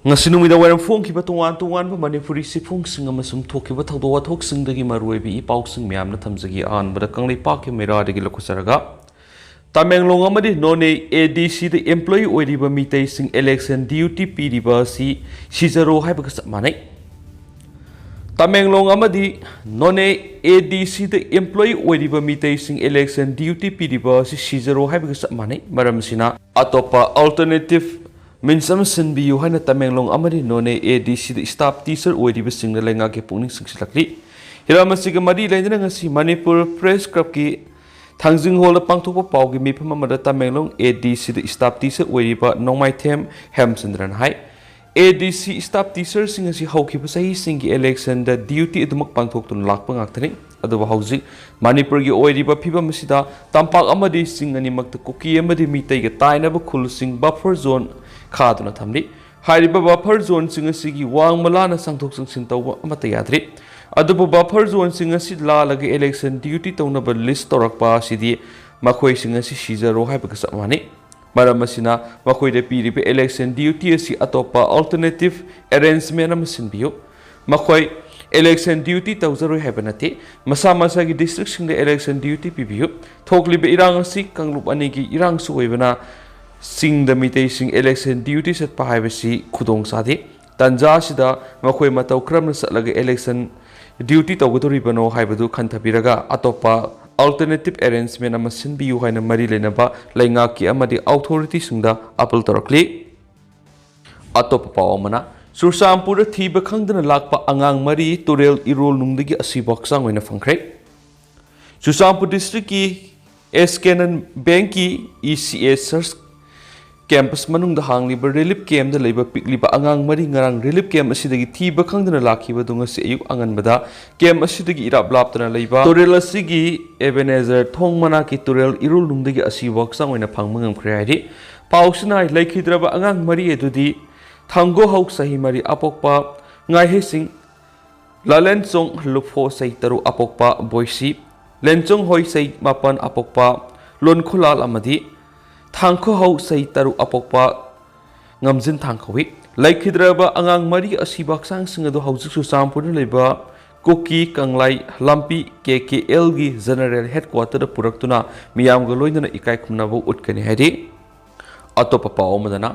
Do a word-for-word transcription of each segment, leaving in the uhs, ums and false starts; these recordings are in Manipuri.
ꯉꯁꯤ ꯅꯨꯃꯤꯗꯥꯡ ꯋꯥꯏꯔꯝ ꯐꯣꯡꯈꯤꯕ ꯇꯣꯉꯥꯟ ꯇꯣꯉꯥꯟꯕ ꯃꯅꯤꯄꯨꯔꯤ ꯆꯦꯐꯣꯡꯁꯤꯡ ꯑꯃꯁꯨꯡ ꯊꯣꯛꯈꯤꯕ ꯊꯧꯗꯣꯛ ꯋꯥꯊꯣꯛꯁꯤꯡꯗꯒꯤ ꯃꯔꯨꯑꯣꯏꯕ ꯏ ꯄꯥꯎꯁꯤꯡ ꯃꯌꯥꯝꯅ ꯊꯝꯖꯒꯦ꯫ ꯑꯍꯥꯟꯕꯗ ꯀꯪꯂꯩꯄꯥꯛꯀꯤ ꯃꯩꯔꯥꯗꯒꯤ ꯂꯧꯈꯠꯆꯔꯒ, ꯇꯃꯦꯡꯂꯣꯡ ꯑꯃꯗꯤ ꯅꯣꯅꯦ ꯑꯦ ꯗꯤ ꯁꯤꯗ employee ꯑꯣꯏꯔꯤꯕ ꯃꯤꯇꯩꯁꯤꯡ election duty ꯄꯤꯔꯤꯕ ꯑꯁꯤ ꯁꯤꯖꯔꯣ ꯍꯥꯏꯕꯒ ꯆꯞ ꯃꯥꯟꯅꯩ꯫ ꯇꯃꯦꯡꯂꯣꯡ ꯑꯃꯗꯤ ꯅꯣꯅꯦ ꯑꯦ ꯗꯤ ꯁꯤꯗ employee ꯑꯣꯏꯔꯤꯕ ꯃꯤꯇꯩꯁꯤꯡ election duty ꯄꯤꯔꯤꯕ ꯑꯁꯤ ꯁꯤꯖꯔꯣ ꯍꯥꯏꯕꯒ ꯆꯞ ꯃꯥꯟꯅꯩ꯫ ꯃꯔꯝ ꯑꯁꯤꯅ, ꯑꯇꯣꯞꯄ alternative means ꯑꯃ ꯁꯤꯟꯕꯤꯌꯨ ꯍꯥꯏꯅ ꯇꯃꯦꯡꯂꯣꯡ ꯑꯃꯗꯤ ꯅꯣꯅꯦ ꯑꯦ ꯗꯤ ꯁꯤꯗ staff teacher ꯑꯣꯏꯔꯤꯕꯁꯤꯡꯅ ꯂꯩꯉꯥꯛꯀꯤ ꯄꯨꯛꯅꯤꯡ ꯆꯤꯡꯁꯤꯜꯂꯛꯂꯤ꯫ ꯍꯤꯔꯝ ꯑꯁꯤꯒ ꯃꯔꯤ ꯂꯩꯅꯅ ꯉꯁꯤ ꯃꯅꯤꯄꯨꯔ Press Clubꯀꯤ ꯊꯥꯡꯖꯤꯡ ꯍꯣꯜꯗ ꯄꯥꯡꯊꯣꯛꯄ ꯄꯥꯎꯒꯤ ꯃꯤꯐꯝ ꯑꯃꯗ ꯇꯃꯦꯡꯂꯣꯡ ꯑꯦ ꯗꯤ ꯁꯤꯗ staff teacher ꯑꯣꯏꯔꯤꯕ ꯅꯣꯡꯃꯥꯏꯊꯦꯝ ꯍꯦꯝꯆꯟꯗ꯭ꯔꯅ ꯍꯥꯏ, ꯑꯦ ꯗꯤ ꯁꯤ staff teacherꯁꯤꯡ ꯑꯁꯤ ꯍꯧꯈꯤꯕ ꯆꯍꯤꯁꯤꯡꯒꯤ electionꯗ duty ꯑꯗꯨꯃꯛ ꯄꯥꯡꯊꯣꯛꯇꯨꯅ ꯂꯥꯛꯄ ꯉꯥꯛꯇꯅꯤ꯫ ꯑꯗꯨꯕꯨ ꯍꯧꯖꯤꯛ ꯃꯅꯤꯄꯨꯔꯒꯤ ꯑꯣꯏꯔꯤꯕ ꯐꯤꯕꯝ ꯑꯁꯤꯗ ꯇꯝꯄꯥꯛ ꯑꯃꯗꯤ ꯆꯤꯡ ꯑꯅꯤꯃꯛꯇ ꯀꯨꯀꯤ ꯑꯃꯗꯤ ꯃꯤꯇꯩꯒ ꯇꯥꯏꯅꯕ ꯈꯨꯜꯁꯤꯡ buffer zone ꯈꯥꯗꯨꯅ ꯊꯝꯂꯤ꯫ ꯍꯥꯏꯔꯤꯕ buffer zoneꯁꯤꯡ ꯑꯁꯤꯒꯤ ꯋꯥꯡꯃ ꯂꯥꯟꯅ ꯆꯪꯊꯣꯛ ꯆꯪꯁꯤꯟ ꯇꯧꯕ ꯑꯃꯠꯇ ꯌꯥꯗ꯭ꯔꯤ꯫ ꯑꯗꯨꯕꯨ buffer zoneꯁꯤꯡ ꯑꯁꯤ ꯂꯥꯜꯂꯒ election duty ꯇꯧꯅꯕ list ꯇꯧꯔꯛꯄ ꯑꯁꯤꯗꯤ ꯃꯈꯣꯏꯁꯤꯡ ꯑꯁꯤ ꯁꯤꯖꯔꯣ ꯍꯥꯏꯕꯒ ꯆꯞ ꯃꯥꯟꯅꯩ꯫ ꯃꯔꯝ ꯑꯁꯤꯅ, ꯃꯈꯣꯏꯗ ꯄꯤꯔꯤꯕ election duty ꯑꯁꯤ ꯑꯇꯣꯞꯄ alternative arrangement ꯑꯃ ꯁꯤꯟꯕꯤꯌꯨ꯫ ꯃꯈꯣꯏ election duty ꯇꯧꯖꯔꯣꯏ ꯍꯥꯏꯕ ꯅꯠꯇꯦ꯫ ꯃꯁꯥ ꯃꯁꯥꯒꯤ districtꯁꯤꯡꯗ election duty ꯄꯤꯕꯤꯌꯨ꯫ ꯊꯣꯛꯂꯤꯕ ꯏꯔꯥꯡ ꯑꯁꯤ ꯀꯥꯡꯂꯨꯞ ꯑꯅꯤꯒꯤ ꯏꯔꯥꯡꯁꯨ ꯑꯣꯏꯕꯅ, ꯆꯤꯡꯗ ꯃꯤꯇꯩꯁꯤꯡ election duty ꯆꯠꯄ ꯍꯥꯏꯕꯁꯤ ꯈꯨꯗꯣꯡ ꯆꯥꯗꯦ꯫ ꯇꯥꯟꯖꯥ ꯑꯁꯤꯗ ꯃꯈꯣꯏ ꯃꯇꯧ ꯀꯔꯝꯅ ꯆꯠꯂꯒ election duty ꯇꯧꯒꯗꯧꯔꯤꯕꯅꯣ ꯍꯥꯏꯕꯗꯨ ꯈꯟꯊꯕꯤꯔꯒ, ꯑꯇꯣꯞꯄ alternative arrangement ꯑꯃ ꯁꯤꯟꯕꯤꯌꯨ ꯍꯥꯏꯅ ꯃꯔꯤ ꯂꯩꯅꯕ ꯂꯩꯉꯥꯛꯀꯤ ꯑꯃꯗꯤ authorityꯁꯤꯡꯗ appeal ꯇꯧꯔꯛꯂꯤ꯫ ꯑꯇꯣꯞꯄ ꯄꯥꯎ ꯑꯃꯅ, ꯆꯨꯔꯆꯥꯟꯄꯨꯔꯗ ꯊꯤꯕ ꯈꯪꯗꯅ ꯂꯥꯛꯄ ꯑꯉꯥꯡ ꯃꯔꯤ ꯇꯨꯔꯦꯜ ꯏꯔꯣꯜꯅꯨꯡꯗꯒꯤ ꯑꯁꯤꯕ ꯍꯛꯆꯥꯡ ꯑꯣꯏꯅ ꯐꯪꯈ꯭ꯔꯦ꯫ Churachandpur districtꯀꯤ S K N Bankꯀꯤ E C A Church campus ꯃꯅꯨꯡꯗ ꯍꯥꯡꯂꯤꯕ relief campꯇ ꯂꯩꯕ ꯄꯤꯛꯂꯤꯕ ꯑꯉꯥꯡ ꯃꯔꯤ ꯉꯔꯥꯡ relief camp ꯑꯁꯤꯗꯒꯤ ꯊꯤꯕ ꯈꯪꯗꯅ ꯂꯥꯛꯈꯤꯕꯗꯨ ꯉꯁꯤ ꯑꯌꯨꯛ ꯑꯉꯟꯕꯗ camp ꯑꯁꯤꯗꯒꯤ ꯏꯔꯥꯞ ꯂꯥꯞꯇꯅ ꯂꯩꯕ ꯇꯨꯔꯦꯜ ꯑꯁꯤꯒꯤ Ebenezer ꯊꯣꯡ ꯃꯅꯥꯛꯀꯤ ꯇꯨꯔꯦꯜ ꯏꯔꯣꯜꯅꯨꯡꯗꯒꯤ ꯑꯁꯤꯕ ꯍꯛꯆꯥꯡ ꯑꯣꯏꯅ ꯐꯪꯕ ꯉꯝꯈ꯭ꯔꯦ ꯍꯥꯏꯔꯤ꯫ ꯄꯥꯎꯁꯤꯅ ꯍꯥꯏ, ꯂꯩꯈꯤꯗ꯭ꯔꯕ ꯑꯉꯥꯡ ꯃꯔꯤ ꯑꯗꯨꯗꯤ ꯊꯥꯡꯒꯣꯍꯧ ꯆꯍꯤ ꯃꯔꯤ ꯑꯄꯣꯛꯄ ꯉꯥꯏꯍꯩꯁꯤꯡ, ꯂꯥꯂꯦꯟꯆꯣꯡ ꯂꯨꯐꯣ ꯆꯍꯤ ꯇꯔꯨꯛ ꯑꯄꯣꯛꯄ ꯕꯣꯏꯁꯤ, ꯂꯦꯟꯆꯣꯡ ꯍꯣꯏ ꯆꯍꯤ ꯃꯥꯄꯟ ꯑꯄꯣꯛꯄ ꯂꯣꯟꯈꯨꯂꯥꯜ ꯑꯃꯗꯤ ꯊꯥꯡꯈꯣꯍꯧ ꯆꯍꯤ ꯇꯔꯨꯛ ꯑꯄꯣꯛꯄ ꯉꯝꯖꯤꯟ ꯊꯥꯡ ꯀꯧꯏ꯫ ꯂꯩꯈꯤꯗ꯭ꯔꯕ ꯑꯉꯥꯡ ꯃꯔꯤ ꯑꯁꯤꯕ ꯍꯛꯆꯥꯡꯁꯤꯡ ꯑꯗꯨ ꯍꯧꯖꯤꯛ ꯆꯨꯔꯆꯥꯟꯄꯨꯔꯗ ꯂꯩꯕ ꯀꯨꯀꯤ ꯀꯪꯂꯥꯏ ꯂꯝꯕꯤ, ꯀꯦ ꯀꯦ ꯑꯦꯜꯒꯤ ꯖꯦꯅꯔꯦꯜ ꯍꯦꯗꯀ꯭ꯋꯥꯇꯔꯗ ꯄꯨꯔꯛꯇꯨꯅ ꯃꯤꯌꯥꯝꯒ ꯂꯣꯏꯅꯅ ꯏꯀꯥꯏ ꯈꯨꯝꯅꯕ ꯎꯠꯀꯅꯤ ꯍꯥꯏꯔꯤ꯫ ꯑꯇꯣꯞꯄ ꯄꯥꯎ ꯑꯃꯗꯅ,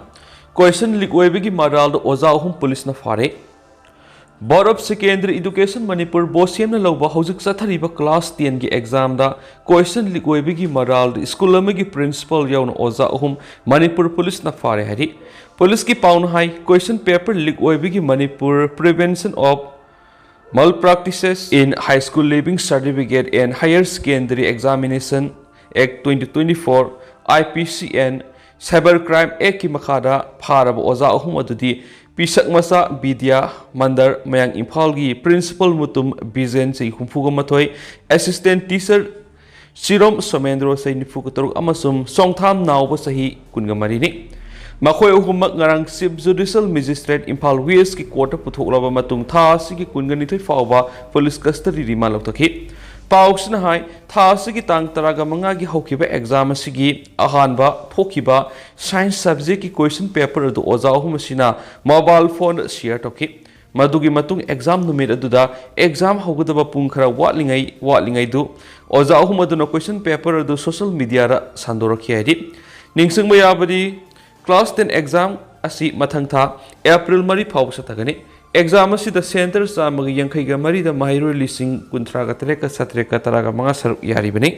ꯀꯣꯏꯁꯟ ꯂꯤꯛ ꯑꯣꯏꯕꯒꯤ ꯃꯔꯥꯜꯗ ꯑꯣꯖꯥ ꯑꯍꯨꯝ ꯄꯨꯂꯤꯁꯅ ꯐꯥꯔꯦ꯫ Board of Secondary Education Manipur, ꯕꯣꯁꯦꯝꯅ ꯂꯧꯕ ꯍꯧꯖꯤꯛ ꯆꯠꯊꯔꯤꯕ ꯀ꯭ꯂꯥꯁ ꯇꯦꯟꯒꯤ ꯑꯦꯛꯖꯥꯝꯗ ꯀꯣꯏꯁꯟ ꯂꯤꯛ ꯑꯣꯏꯕꯒꯤ ꯃꯔꯥꯜꯗ ꯁ꯭ꯀꯨꯜ ꯑꯃꯒꯤ ꯄ꯭ꯔꯤꯟꯁꯤꯄꯥꯜ ꯌꯥꯎꯅ ꯑꯣꯖꯥ ꯑꯍꯨꯝ ꯃꯅꯤꯄꯨꯔ ꯄꯨꯂꯤꯁꯅ ꯐꯥꯔꯦ ꯍꯥꯏꯔꯤ꯫ ꯄꯨꯂꯤꯁꯀꯤ ꯄꯥꯎꯅ ꯍꯥꯏ, ꯀꯣꯏꯁꯟ ꯄꯦꯄꯔ ꯂꯤꯛ ꯑꯣꯏꯕꯒꯤ Manipur Prevention of Malpractices in High School Leaving Certificate and Higher Secondary Examination Act twenty twenty-four, I P C and Cyber Crime Actꯀꯤ ꯃꯈꯥꯗ ꯐꯥꯔꯕ ꯑꯣꯖꯥ ꯑꯍꯨꯝ ꯑꯗꯨꯗꯤ ꯄꯤꯁꯛ ꯃꯆꯥ ꯕꯤꯗ꯭ꯌꯥ ꯃꯟꯗꯔ, ꯃꯌꯥꯡ ꯏꯝꯐꯥꯜꯒꯤ ꯄ꯭ꯔꯤꯟꯁꯤꯄꯥꯜ ꯃꯨꯇꯨꯝ ꯕꯤꯖꯦꯟ, ꯆꯍꯤ ꯍꯨꯝꯐꯨꯒ ꯃꯥꯊꯣꯏ, ꯑꯦꯁꯤꯁꯇꯦꯟ ꯇꯤꯆꯔ ꯆꯤꯔꯣꯝ ꯁꯣꯃꯦꯟꯗ꯭ꯔꯣ, ꯆꯍꯤ ꯅꯤꯐꯨꯒ ꯇꯔꯨꯛ, ꯑꯃꯁꯨꯡ ꯁꯣꯡꯊꯥꯝ ꯅꯥꯎꯕ, ꯆꯍꯤ ꯀꯨꯟꯒ ꯃꯔꯤꯅꯤ꯫ ꯃꯈꯣꯏ ꯑꯍꯨꯝꯃꯛ ꯉꯔꯥꯡ ꯆꯤꯐ ꯖꯨꯗꯤꯁꯤꯌꯦꯜ ꯃꯦꯖꯤꯁꯇ꯭ꯔꯦꯠ ꯏꯝꯐꯥꯜ ꯋꯦꯁꯀꯤ ꯀꯣꯔꯠꯇ ꯄꯨꯊꯣꯛꯂꯕ ꯃꯇꯨꯡ ꯊꯥ ꯑꯁꯤꯒꯤ ꯀꯨꯟꯒ ꯅꯤꯊꯣꯏ ꯐꯥꯎꯕ ꯄꯨꯂꯤꯁ ꯀꯁꯇꯗꯤ ꯔꯤꯃꯥꯟ ꯂꯧꯊꯣꯛꯈꯤ꯫ ꯄꯥꯎꯁꯤꯅ ꯍꯥꯏ, ꯊꯥ ꯑꯁꯤꯒꯤ ꯇꯥꯡ ꯇꯔꯥꯒ ꯃꯉꯥꯒꯤ ꯍꯧꯈꯤꯕ ꯑꯦꯛꯖꯥꯝ ꯑꯁꯤꯒꯤ ꯑꯍꯥꯟꯕ ꯊꯣꯛꯈꯤꯕ ꯁꯥꯏꯟꯁ ꯁꯕꯖꯦꯛꯀꯤ ꯀꯣꯏꯁꯟ ꯄꯦꯄꯔ ꯑꯗꯨ ꯑꯣꯖꯥ ꯑꯍꯨꯝ ꯑꯁꯤꯅ ꯃꯣꯕꯥꯏꯜ ꯐꯣꯟꯗ ꯁꯤꯌꯔ ꯇꯧꯈꯤ꯫ ꯃꯗꯨꯒꯤ ꯃꯇꯨꯡ ꯑꯦꯛꯖꯥꯝ ꯅꯨꯃꯤꯠ ꯑꯗꯨꯗ ꯑꯦꯛꯖꯥꯝ ꯍꯧꯒꯗꯕ ꯄꯨꯡ ꯈꯔ ꯋꯥꯠꯂꯤꯉꯩ, ꯋꯥꯠꯂꯤꯉꯩꯗꯨ ꯑꯣꯖꯥ ꯑꯍꯨꯝ ꯑꯗꯨꯅ ꯀꯣꯏꯁꯟ ꯄꯦꯄꯔ ꯑꯗꯨ ꯁꯣꯁꯤꯌꯦꯜ ꯃꯤꯗꯤꯌꯥꯗ ꯁꯟꯗꯣꯔꯛꯈꯤ ꯍꯥꯏꯔꯤ꯫ ꯅꯤꯡꯁꯤꯡꯕ ꯌꯥꯕꯗꯤ, ꯀ꯭ꯂꯥꯁ ꯇꯦꯟ ꯑꯦꯛꯖꯥꯝ ꯑꯁꯤ ꯃꯊꯪ ꯊꯥ ꯑꯦꯄ꯭ꯔꯤꯜ ꯃꯔꯤ ꯐꯥꯎꯕ ꯆꯠꯊꯒꯅꯤ꯫ ꯑꯦꯛꯖꯥꯝ ꯑꯁꯤꯗ ꯁꯦꯟꯇꯔ ꯆꯥꯝꯃꯒ ꯌꯥꯡꯈꯩꯒ ꯃꯔꯤꯗ ꯃꯍꯩꯔꯣꯏ ꯂꯤꯁꯤꯡ ꯀꯨꯟꯊ꯭ꯔꯥꯒ ꯇꯔꯦꯠꯀ ꯆꯥꯇ꯭ꯔꯦꯠꯀ ꯇꯔꯥꯒ ꯃꯉꯥ ꯁꯔꯨꯛ ꯌꯥꯔꯤꯕꯅꯤ꯫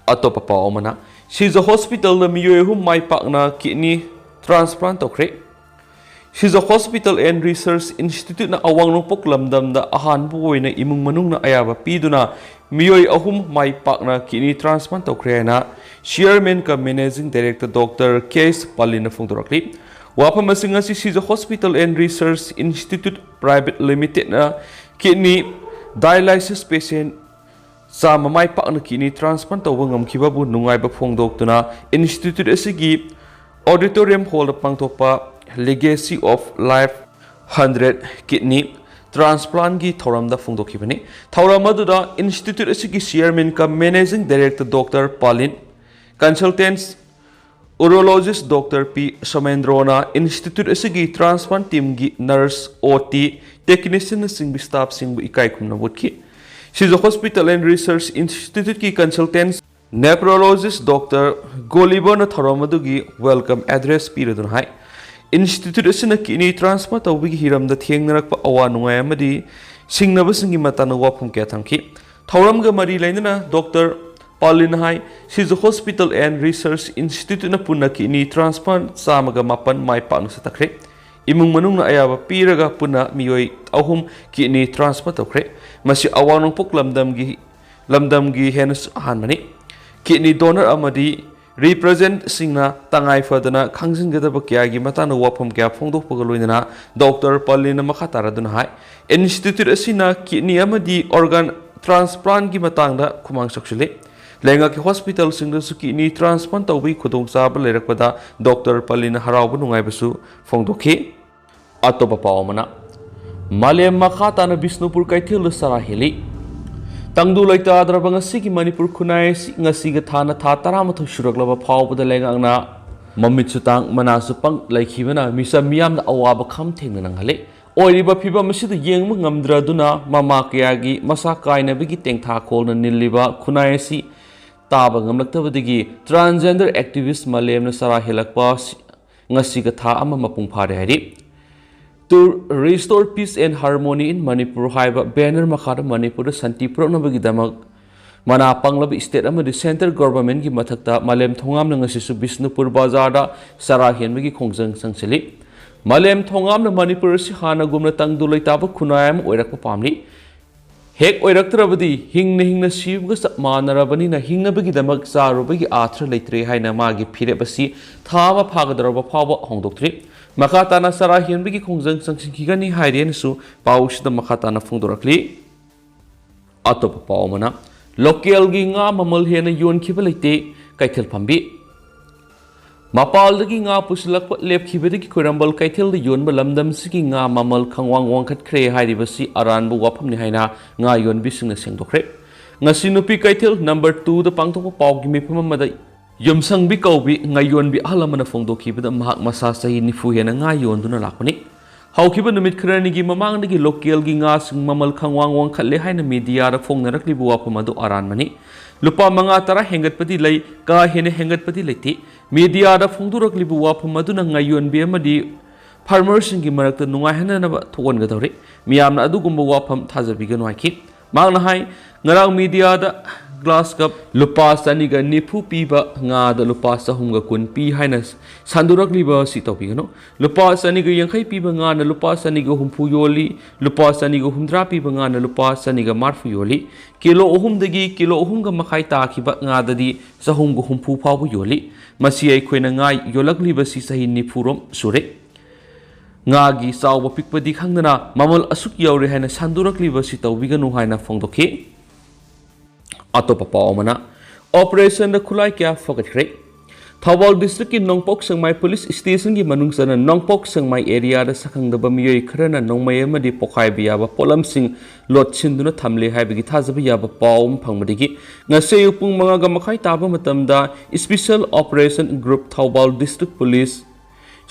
ꯑꯇꯣꯞꯄ ꯄꯥꯎ ꯑꯃꯅ, ꯁꯤꯖ ꯍꯣꯁꯄꯤꯇꯥꯜꯗ ꯃꯤꯑꯣꯏ ꯑꯍꯨꯝ ꯃꯥꯏ ꯄꯥꯛꯅ ꯀꯤꯗꯅꯤ ꯇ꯭ꯔꯥꯟꯁꯄ꯭ꯂꯥꯟ ꯇꯧꯈ꯭ꯔꯦ꯫ ꯁꯤꯖ ꯍꯣꯁꯄꯤꯇꯥꯜ ꯑꯦꯟ ꯔꯤꯁꯔꯆ ꯏꯟꯁꯇꯤꯇ꯭ꯌꯨꯠꯅ ꯑꯋꯥꯡ ꯅꯣꯡꯄꯣꯛ ꯂꯝꯗꯝꯗ ꯑꯍꯥꯟꯕ ꯑꯣꯏꯅ ꯏꯃꯨꯡ ꯃꯅꯨꯡꯅ ꯑꯌꯥꯕ ꯄꯤꯗꯨꯅ ꯃꯤꯑꯣꯏ ꯑꯍꯨꯝ ꯃꯥꯏ ꯄꯥꯛꯅ ꯀꯤꯗꯅꯤ ꯇ꯭ꯔꯥꯟꯁꯄ꯭ꯂꯥꯟ ꯇꯧꯈ꯭ꯔꯦ ꯍꯥꯏꯅ chairman cum managing director doctor K S ꯄꯥꯂꯤꯟꯅ ꯐꯣꯡꯗꯣꯔꯛꯂꯤ꯫ ꯋꯥꯐꯝ ꯑꯁꯤꯡ ꯑꯁꯤ Shija hospital and research institute private ꯂꯤꯃꯤꯇꯦꯠꯅ ꯀꯤꯗꯅꯤ ꯗꯥꯏꯂꯥꯏꯁꯤꯁ ꯄꯦꯁꯦꯟ ꯆꯥꯝꯃ ꯃꯥꯏ ꯄꯥꯛꯅ ꯀꯤꯗꯅꯤ ꯇ꯭ꯔꯥꯟꯁꯄ꯭ꯂꯥꯟ ꯇꯧꯕ ꯉꯝꯈꯤꯕꯕꯨ ꯅꯨꯡꯉꯥꯏꯕ ꯐꯣꯡꯗꯣꯛꯇꯨꯅ ꯏꯟꯁꯇꯤꯇ꯭ꯌꯨꯠ ꯑꯁꯤꯒꯤ ꯑꯣꯗꯤꯇꯣꯔꯤꯌꯝ ꯍꯣꯜꯗ ꯄꯥꯡꯊꯣꯛꯄ Legacy of Life hundred Kidney Transplantꯀꯤ ꯊꯧꯔꯝꯗ ꯐꯣꯡꯗꯣꯛꯈꯤꯕꯅꯤ꯫ ꯊꯧꯔꯝ ꯑꯗꯨꯗ ꯏꯟꯁꯇꯤꯇ꯭ꯌꯨꯠ ꯑꯁꯤꯒꯤ chairman cum managing director doctor Palin, consultants Urologist Doctor P ꯁꯣꯃꯦꯟꯗ꯭ꯔꯣꯅ institute ꯑꯁꯤꯒꯤ transplant teamꯒꯤ nurse, O T, technicianꯅꯆꯤꯡꯕ staffꯁꯤꯡꯕꯨ ꯏꯀꯥꯏ ꯈꯨꯝꯅꯕ ꯎꯠꯈꯤ꯫ Shija Hospital and Research Instituteꯀꯤ consultant nephrologist Doctor ꯒꯣꯂꯤꯕꯔꯅ ꯊꯧꯔꯝ ꯑꯗꯨꯒꯤ welcome address ꯄꯤꯔꯗꯨꯅ ꯍꯥꯏ, institute ꯑꯁꯤꯅ kidney transplant ꯇꯧꯕꯒꯤ ꯍꯤꯔꯝꯗ ꯊꯦꯡꯅꯔꯛꯄ ꯑꯋꯥ ꯅꯨꯡꯉꯥꯏ ꯑꯃꯗꯤ ꯁꯤꯡꯅꯕꯁꯤꯡꯒꯤ ꯃꯇꯥꯡꯗ ꯋꯥꯐꯝ ꯀꯌꯥ ꯊꯝꯈꯤ꯫ ꯊꯧꯔꯝꯒ ꯃꯔꯤ ꯂꯩꯅꯅ Doctor ꯄꯥꯂꯤꯟ high, Shija Hospital and Research Instituteꯅ ꯄꯨꯟꯅ kidney transplant ꯆꯥꯝꯃꯒ ꯃꯥꯄꯟ ꯃꯥꯏ ꯄꯥꯛꯅ ꯆꯠꯊꯈ꯭ꯔꯦ꯫ ꯏꯃꯨꯡ ꯃꯅꯨꯡꯅ ꯑꯌꯥꯕ ꯄꯤꯔꯒ ꯄꯨꯟꯅ ꯃꯤꯑꯣꯏ ꯑꯍꯨꯝ kidney transplant ꯇꯧꯈ꯭ꯔꯦ꯫ ꯃꯁꯤ ꯑꯋꯥꯡ ꯅꯣꯡꯄꯣꯛ ꯂꯝꯗꯝꯒꯤ, ꯂꯝꯗꯝꯒꯤ ꯍꯦꯟꯅꯁꯨ ꯑꯍꯥꯟꯕꯅꯤ꯫ Kidney donor ꯑꯃꯗꯤ representꯁꯤꯡꯅ ꯇꯉꯥꯏ ꯐꯗꯅ ꯈꯪꯖꯤꯟꯒꯗꯕ ꯀꯌꯥꯒꯤ ꯃꯇꯥꯡꯗ ꯋꯥꯐꯝ ꯀꯌꯥ ꯐꯣꯡꯗꯣꯛꯄꯒ ꯂꯣꯏꯅꯅ Doctor ꯄꯥꯂꯤꯟꯅ ꯃꯈꯥ ꯇꯥꯔꯗꯨꯅ ꯍꯥꯏ, institute ꯑꯁꯤꯅ kidney ꯑꯃꯗꯤ organ transplantꯀꯤ ꯃꯇꯥꯡꯗ ꯈꯨꯃꯥꯡ ꯆꯥꯎꯁꯤꯜꯂꯤ꯫ ꯂꯩꯉꯥꯛꯀꯤ hospitalꯁꯤꯡꯗꯁꯨ kidney transplant ꯇꯧꯕꯒꯤ ꯈꯨꯗꯣꯡꯆꯥꯕ ꯂꯩꯔꯛꯄꯗ Doctor ꯄꯥꯂꯤꯟꯅ ꯍꯔꯥꯎꯕ ꯅꯨꯡꯉꯥꯏꯕꯁꯨ ꯐꯣꯡꯗꯣꯛꯈꯤ꯫ ꯑꯇꯣꯞꯄ ꯄꯥꯎ ꯑꯃꯅ, ꯃꯥꯂꯦꯝ ꯃꯈꯥ ꯇꯥꯅ ꯕꯤꯁꯅꯨꯄꯨꯔ ꯀꯩꯊꯦꯜꯗ ꯆꯔꯥ ꯍꯦꯜꯂꯤ꯫ ꯇꯪꯗꯨ ꯂꯩꯇꯥꯗ꯭ꯔꯕ ꯉꯁꯤꯒꯤ ꯃꯅꯤꯄꯨꯔ ꯈꯨꯟꯅꯥꯏ ꯑꯁꯤ ꯉꯁꯤꯒ ꯊꯥꯅ ꯊꯥ ꯇꯔꯥꯃꯥꯊꯣꯏ ꯁꯨꯔꯛꯂꯕ ꯐꯥꯎꯕꯗ ꯂꯩꯉꯥꯛꯅ ꯃꯃꯤꯠꯁꯨ ꯇꯥꯡ, ꯃꯅꯥꯁꯨ ꯄꯪ ꯂꯩꯈꯤꯕꯅ ꯃꯤꯆꯝ ꯃꯤꯌꯥꯝꯅ ꯑꯋꯥꯕ ꯈꯝ ꯊꯦꯡꯅ ꯅꯪꯍꯜꯂꯤ꯫ ꯑꯣꯏꯔꯤꯕ ꯐꯤꯕꯝ ꯑꯁꯤꯗ ꯌꯦꯡꯕ ꯉꯝꯗ꯭ꯔꯗꯨꯅ ꯃꯃꯥ ꯀꯌꯥꯒꯤ ꯃꯁꯥ ꯀꯥꯏꯅꯕꯒꯤ ꯇꯦꯡꯊꯥꯈꯣꯜꯅ ꯅꯤꯜꯂꯤꯕ ꯈꯨꯟꯅꯥꯏ ꯑꯁꯤ ꯇꯥꯕ ꯉꯝꯂꯛꯇꯕꯗꯒꯤ transgender activist ꯃꯥꯂꯦꯝꯅ ꯆꯔꯥ ꯍꯦꯜꯂꯛꯄ ꯉꯁꯤꯒ ꯊꯥ ꯑꯃ ꯃꯄꯨꯡ ꯐꯥꯔꯦ ꯍꯥꯏꯔꯤ꯫ To restore peace and harmony in Manipur ꯍꯥꯏꯕ banner ꯃꯈꯥꯗ ꯃꯅꯤꯄꯨꯔꯗ ꯁꯥꯟꯇꯤ ꯄꯨꯔꯛꯅꯕꯒꯤꯗꯃꯛ ꯃꯅꯥ ꯄꯪꯂꯕ state ꯑꯃꯗꯤ centre governmentꯀꯤ ꯃꯊꯛꯇ ꯃꯥꯂꯦꯝ ꯊꯣꯉꯥꯝꯅ ꯉꯁꯤꯁꯨ ꯕꯤꯁꯅꯨꯄꯨꯔ ꯕꯖꯥꯔꯗ ꯆꯔꯥ ꯍꯦꯟꯕꯒꯤ ꯈꯣꯡꯖꯪ ꯆꯪꯁꯤꯜꯂꯤ꯫ ꯃꯥꯂꯦꯝ ꯊꯣꯉꯥꯝꯅ ꯃꯅꯤꯄꯨꯔ ꯑꯁꯤ ꯍꯥꯟꯅꯒꯨꯝꯅ ꯇꯪꯗꯨ ꯂꯩꯇꯥꯕ ꯈꯨꯟꯅꯥꯏ ꯑꯃ ꯑꯣꯏꯔꯛꯄ ꯄꯥꯝꯂꯤ꯫ ꯍꯦꯛ ꯑꯣꯏꯔꯛꯇ꯭ꯔꯕꯗꯤ ꯍꯤꯡꯅ ꯍꯤꯡꯅ ꯁꯤꯕꯒ ꯆꯞ ꯃꯥꯟꯅꯔꯕꯅꯤꯅ ꯍꯤꯡꯅꯕꯒꯤꯗꯃꯛ ꯆꯥꯔꯨꯕꯒꯤ ꯑꯥꯔꯊ ꯂꯩꯇ꯭ꯔꯦ ꯍꯥꯏꯅ ꯃꯥꯒꯤ ꯐꯤꯔꯦꯞ ꯑꯁꯤ ꯊꯥ ꯑꯃ ꯐꯥꯒꯗꯧꯔꯕ ꯐꯥꯎꯕ ꯍꯣꯡꯗꯣꯛꯇ꯭ꯔꯤ꯫ ꯃꯈꯥ ꯇꯥꯅ ꯆꯔꯥ ꯍꯦꯟꯕꯒꯤ ꯈꯣꯡꯖꯪ ꯆꯪꯁꯤꯟꯈꯤꯒꯅꯤ ꯍꯥꯏꯔꯦꯅꯁꯨ ꯄꯥꯎꯁꯤꯗ ꯃꯈꯥ ꯇꯥꯅ ꯐꯣꯡꯗꯣꯔꯛꯂꯤ꯫ ꯑꯇꯣꯞꯄ ꯄꯥꯎ ꯑꯃꯅ, ꯂꯣꯀꯦꯜꯒꯤ ꯉꯥ ꯃꯃꯜ ꯍꯦꯟꯅ ꯌꯣꯟꯈꯤꯕ ꯂꯩꯇꯦ, ꯀꯩꯊꯦꯜ ꯐꯝꯕꯤ꯫ ꯃꯄꯥꯜꯗꯒꯤ ꯉꯥ ꯄꯨꯁꯤꯜꯂꯛꯄ ꯂꯦꯞꯈꯤꯕꯗꯒꯤ ꯈꯣꯏꯔꯝꯕꯜ ꯀꯩꯊꯦꯜꯗ ꯌꯣꯟꯕ ꯂꯝꯗꯝꯁꯤꯒꯤ ꯉꯥ ꯃꯃꯜ ꯈꯪꯋꯥꯡ ꯋꯥꯡꯈꯠꯈ꯭ꯔꯦ ꯍꯥꯏꯔꯤꯕꯁꯤ ꯑꯔꯥꯟꯕ ꯋꯥꯐꯝꯅꯤ ꯍꯥꯏꯅ ꯉꯥ ꯌꯣꯟꯕꯤꯁꯤꯡꯅ ꯁꯦꯡꯗꯣꯛꯈ꯭ꯔꯦ꯫ ꯉꯁꯤ ꯅꯨꯄꯤ ꯀꯩꯊꯦꯜ number twoꯗ ꯄꯥꯡꯊꯣꯛꯄ ꯄꯥꯎꯒꯤ ꯃꯤꯐꯝ ꯑꯃꯗ ꯌꯨꯝꯁꯪꯕꯤ ꯀꯧꯕꯤ ꯉꯥꯌꯣꯟꯕꯤ ꯑꯍꯜ ꯑꯃꯅ ꯐꯣꯡꯗꯣꯛꯈꯤꯕꯗ, ꯃꯍꯥꯛ ꯃꯁꯥ ꯆꯍꯤ ꯅꯤꯐꯨ ꯍꯦꯟꯅ ꯉꯥ ꯌꯣꯟꯗꯨꯅ ꯂꯥꯛꯄꯅꯤ꯫ ꯍꯧꯈꯤꯕ ꯅꯨꯃꯤꯠ ꯈꯔꯅꯤꯒꯤ ꯃꯃꯥꯡꯗꯒꯤ ꯂꯣꯀꯦꯜꯒꯤ ꯉꯥꯁꯤꯡ ꯃꯃꯜ ꯈꯪꯋꯥꯡ ꯋꯥꯡꯈꯠꯂꯦ ꯍꯥꯏꯅ ꯃꯤꯗꯤꯌꯥꯗ ꯐꯣꯡꯅꯔꯛꯂꯤꯕ ꯋꯥꯐꯝ ꯑꯗꯨ ꯑꯔꯥꯟꯕꯅꯤ꯫ ꯂꯨꯄꯥ ꯃꯉꯥ ꯇꯔꯥ ꯍꯦꯟꯒꯠꯄꯗꯤ ꯂꯩ, ꯀꯥ ꯍꯦꯟꯅ ꯍꯦꯟꯒꯠꯄꯗꯤ ꯂꯩꯇꯦ꯫ ꯃꯤꯗꯤꯌꯥꯗ ꯐꯣꯡꯗꯣꯔꯛꯂꯤꯕ ꯋꯥꯐꯝ ꯑꯗꯨꯅ ꯉꯥꯌꯣꯟꯕꯤ ꯑꯃꯗꯤ ꯐꯥꯔꯃꯔꯁꯤꯡꯒꯤ ꯃꯔꯛꯇ ꯅꯨꯡꯉꯥꯏꯍꯟꯅꯅꯕ ꯊꯣꯛꯍꯟꯒꯗꯧꯔꯤ꯫ ꯃꯤꯌꯥꯝꯅ ꯑꯗꯨꯒꯨꯝꯕ ꯋꯥꯐꯝ ꯊꯥꯖꯕꯤꯒꯅꯨ ꯍꯥꯏꯈꯤ꯫ ꯃꯍꯥꯛꯅ ꯍꯥꯏ, ꯉꯔꯥꯡ ꯃꯤꯗꯤꯌꯥꯗ ꯒ꯭ꯂꯥꯁ ꯀꯞ ꯂꯨꯄꯥ ꯆꯅꯤꯒ ꯅꯤꯐꯨ ꯄꯤꯕ ꯉꯥꯗ ꯂꯨꯄꯥ ꯆꯍꯨꯝꯒ ꯀꯨꯟ ꯄꯤ ꯍꯥꯏꯅ ꯁꯟꯗꯣꯔꯛꯂꯤꯕ ꯑꯁꯤ ꯇꯧꯕꯤꯒꯅꯨ꯫ ꯂꯨꯄꯥ ꯆꯅꯤꯒ ꯌꯥꯡꯈꯩ ꯄꯤꯕ ꯉꯥꯅ ꯂꯨꯄꯥ ꯆꯅꯤꯒ ꯍꯨꯝꯐꯨ ꯌꯣꯜꯂꯤ, ꯂꯨꯄꯥ ꯆꯅꯤꯒ ꯍꯨꯝꯗ꯭ꯔꯥ ꯄꯤꯕ ꯉꯥꯅ ꯂꯨꯄꯥ ꯆꯅꯤꯒ ꯃꯔꯐꯨ ꯌꯣꯜꯂꯤ꯫ ꯀꯤꯂꯣ ꯑꯍꯨꯝꯗꯒꯤ ꯀꯤꯂꯣ ꯑꯍꯨꯝꯒ ꯃꯈꯥꯏ ꯇꯥꯈꯤꯕ ꯉꯥꯗꯗꯤ ꯆꯍꯨꯝꯒ ꯍꯨꯝꯐꯨ ꯐꯥꯎꯕ ꯌꯣꯜꯂꯤ꯫ ꯃꯁꯤ ꯑꯩꯈꯣꯏꯅ ꯉꯥ ꯌꯣꯜꯂꯛꯂꯤꯕꯁꯤ ꯆꯍꯤ ꯅꯤꯐꯨꯔꯣꯝ ꯁꯨꯔꯦ꯫ ꯉꯥꯒꯤ ꯆꯥꯎꯕ ꯄꯤꯛꯄꯗꯤ ꯈꯪꯗꯅ ꯃꯃꯜ ꯑꯁꯨꯛ ꯌꯧꯔꯦ ꯍꯥꯏꯅ ꯁꯟꯗꯣꯔꯛꯂꯤꯕꯁꯤ ꯇꯧꯕꯤꯒꯅꯨ ꯍꯥꯏꯅ ꯐꯣꯡꯗꯣꯛꯈꯤ꯫ ꯑꯇꯣꯞꯄ ꯄꯥꯎ ꯑꯃꯅ, ꯑꯣꯄꯔꯦꯁꯟꯗ ꯈꯨꯠꯂꯥꯏ ꯀꯌꯥ ꯐꯒꯠꯈ꯭ꯔꯦ꯫ ꯊꯧꯕꯥꯜ ꯗꯤꯁꯇ꯭ꯔꯤꯛꯀꯤ ꯅꯣꯡꯄꯣꯛ ꯁꯦꯛꯃꯥꯏ ꯄꯨꯂꯤꯁ ꯁ꯭ꯇꯦꯁꯟꯒꯤ ꯃꯅꯨꯡ ꯆꯟꯅ ꯅꯣꯡꯄꯣꯛ ꯁꯦꯛꯃꯥꯏ ꯑꯦꯔꯤꯌꯥꯗ ꯁꯛꯈꯪꯗꯕ ꯃꯤꯑꯣꯏ ꯈꯔꯅ ꯅꯣꯡꯃꯩ ꯑꯃꯗꯤ ꯄꯣꯈꯥꯏꯕ ꯌꯥꯕ ꯄꯣꯠꯂꯝꯁꯤꯡ ꯂꯣꯠꯁꯤꯟꯗꯨꯅ ꯊꯝꯂꯦ ꯍꯥꯏꯕꯒꯤ ꯊꯥꯖꯕ ꯌꯥꯕ ꯄꯥꯎ ꯑꯃ ꯐꯪꯕꯗꯒꯤ ꯉꯁꯤ ꯑꯌꯨꯛ ꯄꯨꯡ ꯃꯉꯥꯒ ꯃꯈꯥꯏ ꯇꯥꯕ ꯃꯇꯝꯗ ꯁ꯭ꯄꯤꯁꯦꯜ ꯑꯣꯄꯔꯦꯁꯟ ꯒ꯭ꯔꯨꯞ ꯊꯧꯕꯥꯜ ꯗꯤꯁꯇ꯭ꯔꯤꯛ ꯄꯨꯂꯤꯁ